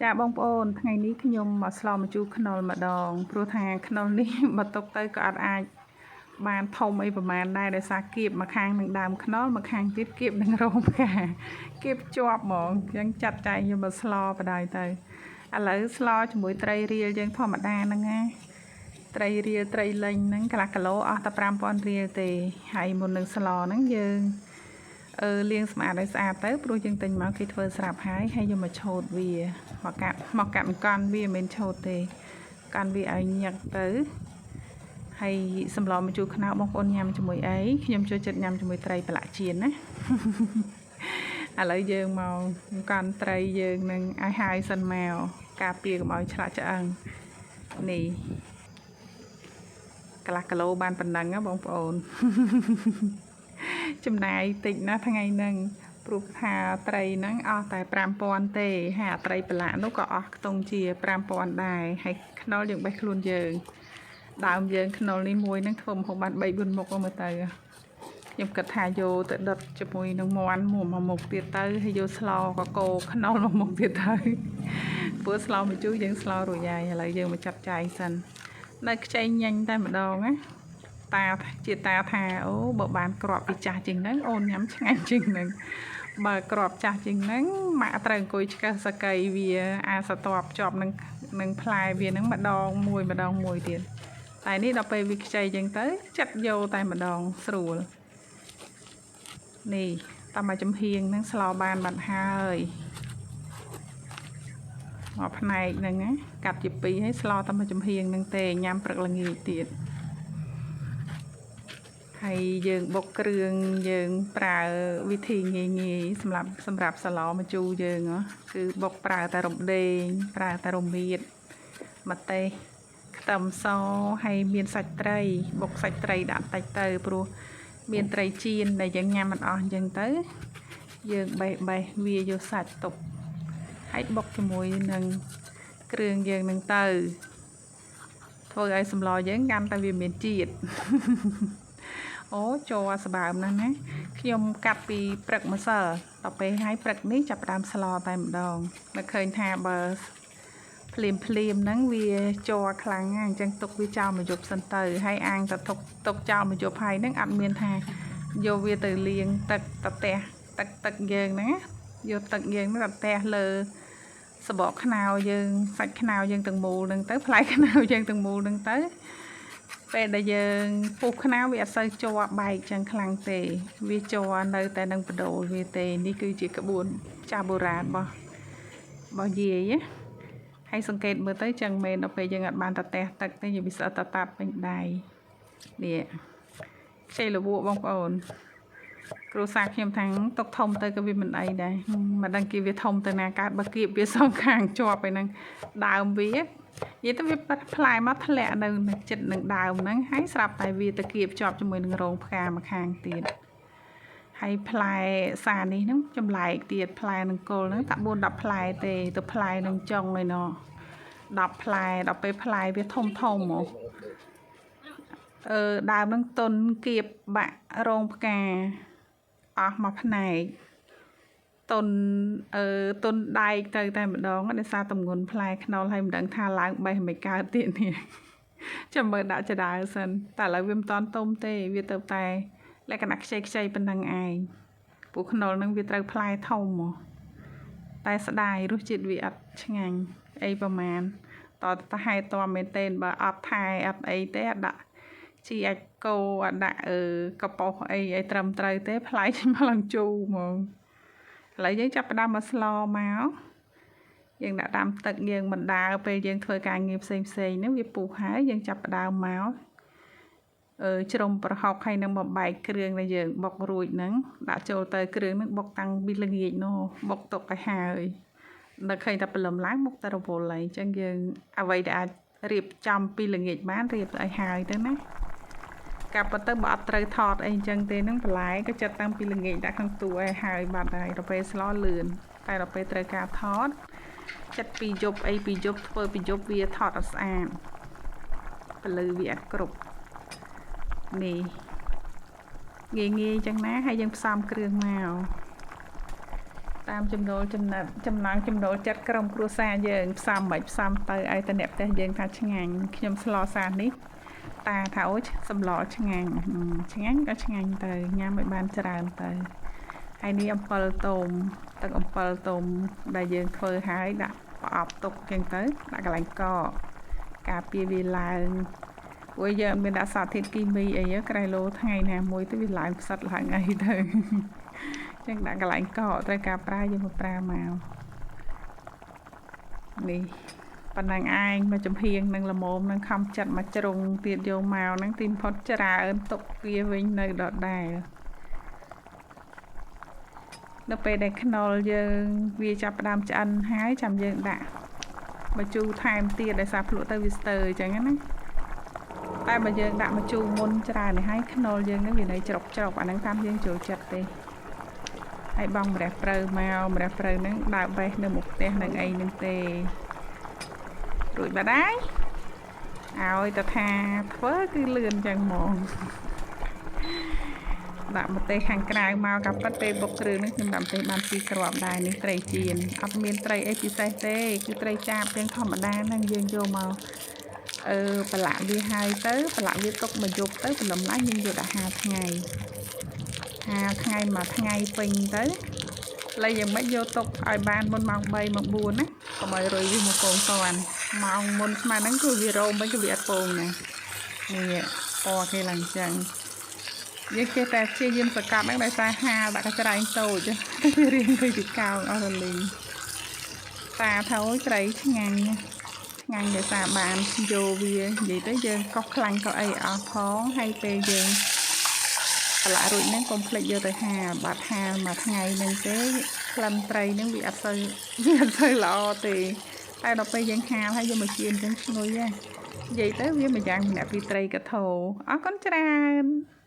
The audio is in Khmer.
ចាបងប្អូនថ្ងៃនេះខ្ញុំមកស្លម្ជូរខ្នុរម្ដងព្រោះថាខ្នុរនេះ បើទុកទៅក៏អត់អាចបានធំអីប្រហែលដែរដោយសារគៀបមួយខាងនឹងដើមខ្នុរមួយខាងទៀតគៀបនឹងរោមផ្កាគៀបជាប់ហ្មងអញ្ចឹងចាត់ចែងយកមកស្លបដ ாய் ទៅឥឡូវស្លជាមួយត្រីរៀលយើងធម្មតាហ្នឹងណាត្រីរៀលត្រីលិញហ្នឹងកន្លះគីឡូអស់តែ5000រៀលទេហើយមុននឹងស្លហ្នឹងយើង អឺលាងសម្អាតឲ្យស្អាតទៅព្រោះយើងទិញមកគេធ្វើស្រាប់ហើយហើយយកមកឆូតវាមកកាត់មកកាត់មកកាន់វាមិនមែនឆូតទេកាន់វាឲ្យញឹកទៅហើយសម្លម្ជូរខ្នុរបងប្អូនញ៉ាំជាមួយអីខ្ញុំចូលចិត្តញ៉ាំជាមួយត្រីប្រឡាក់ចៀនណា ឥឡូវយើងមកកាន់ត្រីយើងនឹងឲ្យហើយសិនមកការពារកុំឲ្យឆ្លាក់ឆ្អឹងនេះកន្លះគីឡូបានប៉ុណ្ណឹងណាបងប្អូន ចំណាយតិចណាស់ថ្ងៃហ្នឹងព្រោះថាត្រីហ្នឹងអស់តែ5000ទេហើយអាត្រីប្រឡាក់នោះក៏អស់ខ្ទង់ជា5000ដែរហើយខ្នុរយើងបេះខ្លួនយើងដើមយើងខ្នុរនេះមួយហ្នឹងធ្វើម្ហូបបាន3 4មុខមើលទៅខ្ញុំគិតថាយកទៅដុតជាមួយនឹងមាន់មួយមុខទៀតទៅហើយយកស្លកកោខ្នុរមួយមុខទៀតទៅព្រោះស្លម្ជូរយើងស្លរួចហើយឥឡូវយើងមកចាត់ចែងសិននៅខ្ចីញញតែម្ដងណា តាជាតាថាអូបើបានក្របពីចាស់ជាងហ្នឹងអូនញ៉ាំឆ្ងាញ់ជាងហ្នឹងបើក្របចាស់ជាងហ្នឹងម៉ាក់ត្រូវអង្គុយឆ្កឹះសកីវាអាសតបជាប់នឹងនឹងផ្លែវាហ្នឹងម្ដងមួយម្ដងមួយទៀតតែនេះដល់ពេលវាខ្ចីចឹងទៅចិត្តយកតែម្ដងស្រួលនេះតាមមួយចំហៀងហ្នឹងស្លបានបាត់ហើយមកផ្នែកហ្នឹងណាកាត់ជាពីរហើយស្លតាមមួយចំហៀងហ្នឹងទេញ៉ាំព្រឹកល្ងាចទៀត ហើយយើងបុកគ្រឿងយើងប្រើវិធីងាយងាយសម្រាប់សម្រាប់សឡម្ជូរយើងហ៎គឺបុកប្រើតែរំដេងប្រើតែរមៀតម្ទេសខ្ទឹមសហើយមានសាច់ត្រីបុកសាច់ត្រីដាក់តិចទៅព្រោះមានត្រីចៀនដែលយើងញ៉ាំមិនអស់អញ្ចឹងទៅយើងបេះបេះវាយកសាច់ទុកហើយបុកជាមួយនឹងគ្រឿងយើងនឹងទៅធ្វើឲ្យសម្លយើងកាន់តែវាមានជាតិ អូចូលស្បើមណាស់ណាខ្ញុំកាត់ពីព្រឹកម្សិលដល់ពេលហើយព្រឹកនេះចាប់ផ្ដើមស្លតែម្ដងនឹកឃើញថាបើភ្លាមភ្លាមហ្នឹងវាជ័រខ្លាំងណាស់អញ្ចឹងទុកវាចោលមួយយប់សិនទៅហើយអាងតែទុកទុកចោលមួយយប់ហើយហ្នឹងអត់មានថាយកវាទៅលាងទឹកតទះទឹកទឹកយើងហ្នឹងណាយកទឹកយើងហ្នឹងតទះលើសបកខ្នោយើងសាច់ខ្នោយើងទាំងមូលហ្នឹងទៅផ្លែខ្នោយើងទាំងមូលហ្នឹងទៅ ពេលដែលយើងពុះខ្នោវាអត់សូវជាប់បែកចឹងខ្លាំងទេ វាជាប់នៅតែនឹងបដូលវាទេនេះគឺជាក្បួនចាស់បុរាណរបស់របស់យាយណាហើយសង្កេតមើលទៅចឹងមែនដល់ពេលយើងអត់បានតតះទឹកទេយើងវាស្អិតតតាត់ពេញដៃនេះខ្ចីលវក់បងប្អូនគ្រួសារខ្ញុំថាំងទុកធំទៅក៏វាមិនអីដែរមិនដឹងគេវាធំទៅណាកើតបើគៀបវាសងខាងជាប់ឯហ្នឹងដើមវានិយាយទៅវាផ្លែមកធ្លាក់នៅចិត្តនឹងដើមហ្នឹងហើយស្រាប់តែវាទៅគៀបជាប់ជាមួយនឹងរោងផ្កាម្ខាងទៀតហើយផ្លែសានេះហ្នឹងចម្លែកទៀតផ្លែនឹងគល់ហ្នឹងតា4 10ផ្លែទេទៅផ្លែនឹងចុងឯណោះ10ផ្លែដល់ពេលផ្លែវាធំធំហ្មងអឺដើមហ្នឹងតុនគៀបបាក់រោងផ្កាអស់មួយផ្នែកតុនអឺតុនដែកទៅតែម្ដងដោយសារតម្ងន់ផ្លែខ្នុរហើយមិនដឹងថាឡើងបេះមិនកើតទៀតនេះចាំមើលដាក់ចដើសិនតែឥឡូវវាមិនតាន់ទុំទេវាទៅតែលក្ខណៈខ្ចីខ្ចីប៉ុណ្ណឹងឯងពួកខ្នុរហ្នឹងវាត្រូវផ្លែធំហ្មងតែស្ដាយរសជាតិវាអត់ឆ្ងាញ់អីប្រហែលតតហែតមែនទែនបើអត់ថែអត់អីទេអត់ដាក់ជីអាចគោអត់ដាក់អឺកប៉ោះអីឲ្យត្រឹមត្រូវទេផ្លែចេញមកឡើងជូរហ្មងឥឡូវយើងចាប់ផ្ដើមមកស្លមកយើងដាក់តាមទឹកយើងមិនដើរពេលយើងធ្វើការងារផ្សេងផ្សេងហ្នឹងវាពុះហើយយើងចាប់ផ្ដើមមកអឺជ្រុំប្រហុកហើយនឹងបំបែកគ្រឿងដែលយើងបុករួចហ្នឹងដាក់ចូលទៅគ្រឿងហ្នឹងបុកតាំងពីល្ងាចនោះបុកទុកឲ្យហើយនឹកឃើញតែព្រលឹមឡើងមុខតែរវល់ហើយអញ្ចឹងយើងអ្វីដែលអាចរៀបចំពីល្ងាចបានរៀបឲ្យហើយទៅណាកាប់ទៅបើអត់ត្រូវថតអីអញ្ចឹងទេហ្នឹងបន្លែក៏ចិត្តតាំងពីល្ងាចដាក់ក្នុងទូឲ្យហើយបាត់ហើយដល់ពេលស្លលឿនតែដល់ពេលត្រូវការថតចិត្តពីយប់អីពីយប់ធ្វើពីយប់វាថតអត់ស្អាតពលឺវាអត់គ្រប់នេះងាយងាយចឹងណាហើយយើងផ្សំគ្រឿងមក តាមចំណូលចំណិតចំណង់ចំណូលចិត្តក្រុមគ្រួសារយើងផ្សំមិនផ្សំទៅឲ្យតែអ្នកផ្ទះយើងថាឆ្ងាញ់ខ្ញុំស្លសានេះតាថាអូសម្លឆ្ងាញ់ឆ្ងាញ់ក៏ឆ្ងាញ់ទៅញ៉ាំឲ្យបានច្រើនទៅហើយនេះអំពិលទុំទឹកអំពិលទុំដែលយើងធ្វើហើយដាក់ប្រអប់ទុកចឹងទៅដាក់កន្លែងកកការពារវាឡើងព្រោះយើងអត់មានដាក់សារធាតុគីមីអីក្រែឡូថ្ងៃណាមួយទៅវាឡើងផ្សិតឡើងអីទៅចឹងដាក់កន្លែងកកត្រូវការប្រើយើងមកប្រើមកនេះប៉ុណ្ណឹងឯងមកចំហៀងនឹងល្មមនឹងខំចិត្តមកជ្រុងទៀតយកមកហ្នឹងទីបំផុតច្រើនទុកវាវិញនៅដដែលនៅពេលដែលខ្នុរយើងវាចាប់ផ្ដើមឆ្អិនហើយចាំយើងដាក់ម្ជូរថែមទៀតដោយសារភ្លក់ទៅវាស្ទើអញ្ចឹងណាតែបើយើងដាក់ម្ជូរមុនច្រើននេះហើយខ្នុរយើងនឹងវានៅច្រុកច្រុកអាហ្នឹងតាមយើងចូលចិត្តទេហើយបងម្រះព្រៅមកម្រះព្រៅហ្នឹងដើរបេះនៅមុខផ្ទះនឹងអីនឹងទេរួចបាត់ហើយឲ្យតែថាធ្វើគឺលឿនចឹងហ្មងដាក់ម្ទេសខាងក្រៅមកកាពិតពេលបុកគ្រឿងនេះខ្ញុំដាក់ម្ទេសបាន2គ្រាប់ដែរនេះត្រីចៀនអត់មានត្រីអីពិសេសទេគឺត្រីចាបទាំងធម្មតាហ្នឹងយើងយកមកប្រឡាក់វាហើយទៅប្រឡាក់វាទុកមួយយប់ទៅព្រលឹមឡើងយើងយកដាក់5ថ្ងៃ5ថ្ងៃមួយថ្ងៃពេញទៅឡើយយ៉ាងម៉េចយកទុកឲ្យបានមុនម៉ោង3ម៉ោង4ណាកុំឲ្យរុយវាមកពងតាន់ម៉ោងមុនស្មានហ្នឹងគឺវារោមវិញគឺវាអត់ពងណានេះពណ៌គេឡើងចឹងយើងចេះតែព្យាយាមសកាត់ហ្នឹងដោយសារហាលដាក់កច្រែងតូចវារៀងទៅពីកោងអស់រលីងតាថាអូយត្រីឆ្ងាញ់ឆ្ងាញ់ដោយសារបានយកវានិយាយទៅយើងកោះខ្លាញ់ក៏អីអស់ផងហើយពេលយើងប្រឡាក់រួចហ្នឹងកុំភ្លេចយកទៅហាលបាត់ហាលមួយថ្ងៃហ្នឹងទេក្លិនត្រីហ្នឹងវាអត់សូវល្អទេតែដល់ពេលយើងហាលហើយយកមកចៀនអញ្ចឹងឈ្ងុយហ៎និយាយទៅវាមួយយ៉ាងម្នាក់ពីត្រីកថោអរគុណច្រើន។